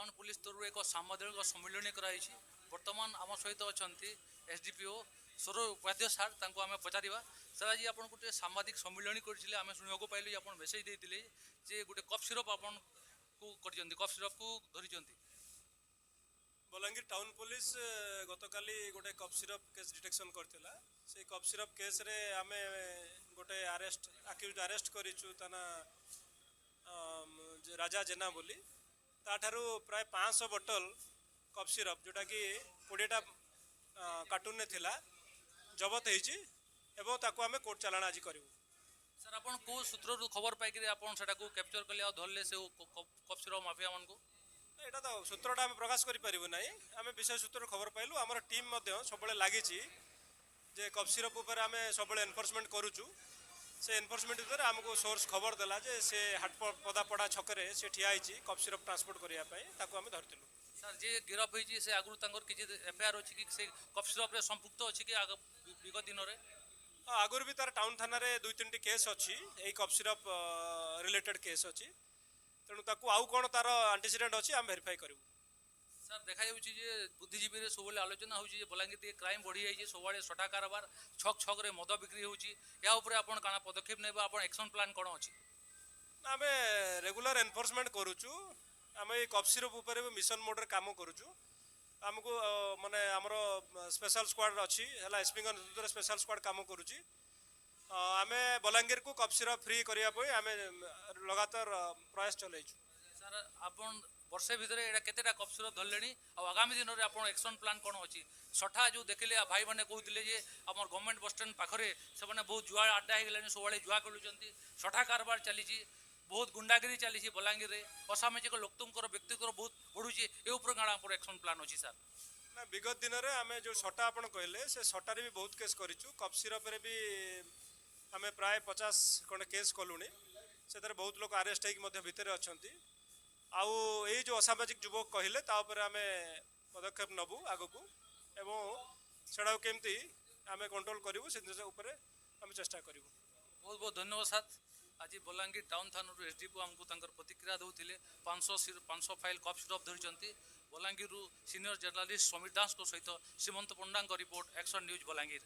Town police ତରଫରୁ ଏକ ସାମ୍ବାଦିକ ସମ୍ମିଳନୀ କରାଯାଇଛି। ବର୍ତ୍ତମାନ ଆମ ସହିତ ଅଛନ୍ତି ଏସ୍ଡିପିଓ ସୌରଭ ଉପାଧ୍ୟାୟ ସାର୍, ତାଙ୍କୁ ଆମେ ପଚାରିବା। ସାର୍, ଆଜି ଆପଣ ଗୋଟେ ସାମ୍ବାଦିକ ସମ୍ମିଳନୀ କରିଥିଲେ। ଆମେ ଶୁଣିବାକୁ ପାଇଲୁ ଯେ ଆପଣ ମେସେଜ ଦେଇଥିଲେ ଯେ ଗୋଟେ କଫ୍ ସିରପ୍ ଆପଣକୁ କରିଛନ୍ତି, କଫ୍ ସିରପ୍କୁ ଧରିଛନ୍ତି। ବଲାଙ୍ଗୀର ଟାଉନ୍ ପୋଲିସ ଗତକାଲି ଗୋଟେ କଫ୍ ସିରପ୍ କେସ୍ ଡିଟେକ୍ସନ୍ କରିଥିଲା। ସେଇ କଫ୍ ସିରପ୍ କେସ୍ରେ ଆମେ ଗୋଟେ ଆକ୍ୟୁଜ୍ ଆରେଷ୍ଟ କରିଛୁ, ତା ନାଁ ଯେ ରାଜା ଜେନା ବୋଲି। ତାଠାରୁ ପ୍ରାୟ 500 ବୋଟଲ କଫ୍ ସିରପ୍, ଯେଉଁଟାକି 20ଟା କାର୍ଟୁନରେ ଥିଲା, ଜବତ ହେଇଛି ଏବଂ ତାକୁ ଆମେ କୋର୍ଟ ଚାଲାଣ ଆଜି କରିବୁ। ସାର୍, ଆପଣ କେଉଁ ସୂତ୍ରରୁ ଖବର ପାଇକରି ଆପଣ ସେଟାକୁ କ୍ୟାପଚର କଲେ ଆଉ ଧରିଲେ ସେ କଫ୍ ସିରପ୍ ମାଫିଆମାନଙ୍କୁ? ଏଇଟା ତ ସୂତ୍ରଟା ଆମେ ପ୍ରକାଶ କରିପାରିବୁ ନାହିଁ। ଆମେ ବିଶେଷ ସୂତ୍ରରୁ ଖବର ପାଇଲୁ। ଆମର ଟିମ୍ ମଧ୍ୟ ସବୁବେଳେ ଲାଗିଛି ଯେ କଫ୍ ସିରପ୍ ଉପରେ ଆମେ ସବୁବେଳେ ଏନଫୋର୍ସମେଣ୍ଟ କରୁଛୁ। ସେ ଏନଫୋର୍ସମେଣ୍ଟ ଭିତରେ ଆମକୁ ସୋର୍ସ ଖବର ଦେଲା ଯେ ସେ ହାଟପଦାପଡ଼ା ଛକରେ ସେ ଠିଆ ହେଇଛି କଫ୍ ସିରପ୍ ଟ୍ରାନ୍ସପୋର୍ଟ କରିବା ପାଇଁ। ତାକୁ ଆମେ ଧରିଥିଲୁ। ସାର୍, ଯିଏ ଗିରଫ ହେଇଛି, ସେ ଆଗରୁ ତାଙ୍କର କିଛି ଏଫଆଇଆର୍ ଅଛି କି? ସେ କଫ୍ ସିରପ୍ରେ ସମ୍ପୃକ୍ତ ଅଛି କି ଆଗ ବିଗତ ଦିନରେ? ହଁ, ଆଗରୁ ବି ତାର ଟାଉନ୍ ଥାନାରେ ଦୁଇ ତିନିଟି କେସ୍ ଅଛି। ଏଇ କଫ୍ ସିରପ୍ ରିଲେଟେଡ୍ କେସ୍ ଅଛି। ତେଣୁ ତାକୁ ଆଉ କ'ଣ ତାର ଆଣ୍ଟିସିଡେଣ୍ଟ ଅଛି, ଆମେ ଭେରିଫାଇ କରିବୁ। ସାର୍, ଦେଖାଯାଉଛି ଯେ ବୁଦ୍ଧିଜୀବୀରେ ସବୁବେଳେ ଆଲୋଚନା ହେଉଛି ଯେ ବଲାଙ୍ଗୀର ଟିକେ କ୍ରାଇମ୍ ବଢ଼ିଯାଇଛି, ସବୁଆଡ଼େ ସଟା କାରବାର, ଛକ ଛକରେ ମଦ ବିକ୍ରି ହେଉଛି। ଏହା ଉପରେ ଆପଣ କାଣା ପଦକ୍ଷେପ ନେବେ? ଆପଣ ଆକ୍ସନ୍ ପ୍ଲାନ୍ କ'ଣ ଅଛି? ନା, ଆମେ ରେଗୁଲାର ଏନଫୋର୍ସମେଣ୍ଟ କରୁଛୁ। ଆମେ ଏଇ କଫ୍ ସିରପ୍ ଉପରେ ବି ମିଶନ ମୋଡ଼ରେ କାମ କରୁଛୁ। ଆମକୁ ମାନେ ଆମର ସ୍ପେଶାଲ ସ୍କ୍ୱାଡ୍ ଅଛି ହେଲା, ଏସ୍ପିଙ୍କ ନେତୃତ୍ୱରେ ସ୍ପେଶାଲ ସ୍କ୍ୱାଡ୍ କାମ କରୁଛି। ଆମେ ବଲାଙ୍ଗୀରକୁ କଫ୍ ସିରପ୍ ଫ୍ରି କରିବା ପାଇଁ ଆମେ ଲଗାତାର ପ୍ରୟାସ ଚଲେଇଛୁ। ସାର୍, ଆପଣ ବର୍ଷେ ଭିତରେ ଏଇଟା କେତେଟା କଫ୍ ସିରପ୍ ଧରିଲେଣି ଆଉ ଆଗାମୀ ଦିନରେ ଆପଣ ଆକ୍ସନ୍ ପ୍ଲାନ୍ କ'ଣ ଅଛି? ସଠା ଯେଉଁ ଦେଖିଲେ, ଭାଇମାନେ କହୁଥିଲେ ଯେ ଆମର ଗଭର୍ଣ୍ଣମେଣ୍ଟ ବସଷ୍ଟାଣ୍ଡ ପାଖରେ ସେମାନେ ବହୁତ ଜୁଆ ଆଡ୍ଡା ହେଇଗଲାଣି, ସବୁବେଳେ ଜୁଆ ଖେଳୁଛନ୍ତି, ସଠା କାରବାର ଚାଲିଛି, ବହୁତ ଗୁଣ୍ଡାଗିରି ଚାଲିଛି ବଲାଙ୍ଗୀରରେ, ଅସାମାଜିକ ଲୋକଙ୍କର ବ୍ୟକ୍ତିଙ୍କର ବହୁତ ବଢ଼ୁଛି। ଏ ଉପରେ କାଣା ଆପଣ ଆକ୍ସନ୍ ପ୍ଲାନ୍ ଅଛି ସାର୍? ନା, ବିଗତ ଦିନରେ ଆମେ ଯେଉଁ ସଟା ଆପଣ କହିଲେ, ସେ ସଟାରେ ବି ବହୁତ କେସ୍ କରିଛୁ। କଫ୍ ସିରପ୍ରେ ବି ଆମେ ପ୍ରାୟ 50 ଖଣ୍ଡେ କେସ୍ କଲୁଣି। ସେଥିରେ ବହୁତ ଲୋକ ଆରେଷ୍ଟ ହେଇକି ମଧ୍ୟ ଭିତରେ ଅଛନ୍ତି। ଆଉ ଏଇ ଯେଉଁ ଅସାମାଜିକ ଯୁବକ କହିଲେ, ତା ଉପରେ ଆମେ ପଦକ୍ଷେପ ନେବୁ ଆଗକୁ ଏବଂ ସେଟାକୁ କେମିତି ଆମେ କଣ୍ଟ୍ରୋଲ କରିବୁ, ସେ ଜିନିଷ ଉପରେ ଆମେ ଚେଷ୍ଟା କରିବୁ। ବହୁତ ବହୁତ ଧନ୍ୟବାଦ ସାର୍। ଆଜି ବଲାଙ୍ଗୀର ଟାଉନ୍ ଥାନାରୁ ଏସ୍ଡିପିଓ ଆମକୁ ତାଙ୍କର ପ୍ରତିକ୍ରିୟା ଦେଉଥିଲେ। 500 ଫାଇଲ୍ କଫ୍ ସିରପ୍ ଧରିଛନ୍ତି। ବଲାଙ୍ଗୀରରୁ ସିନିୟର ଜର୍ଣ୍ଣାଲିଷ୍ଟ ସମୀର ଦାସଙ୍କ ସହିତ ସୀମନ୍ତ ପଣ୍ଡାଙ୍କ ରିପୋର୍ଟ, ଆକ୍ସନ୍ ନ୍ୟୁଜ୍, ବଲାଙ୍ଗୀର।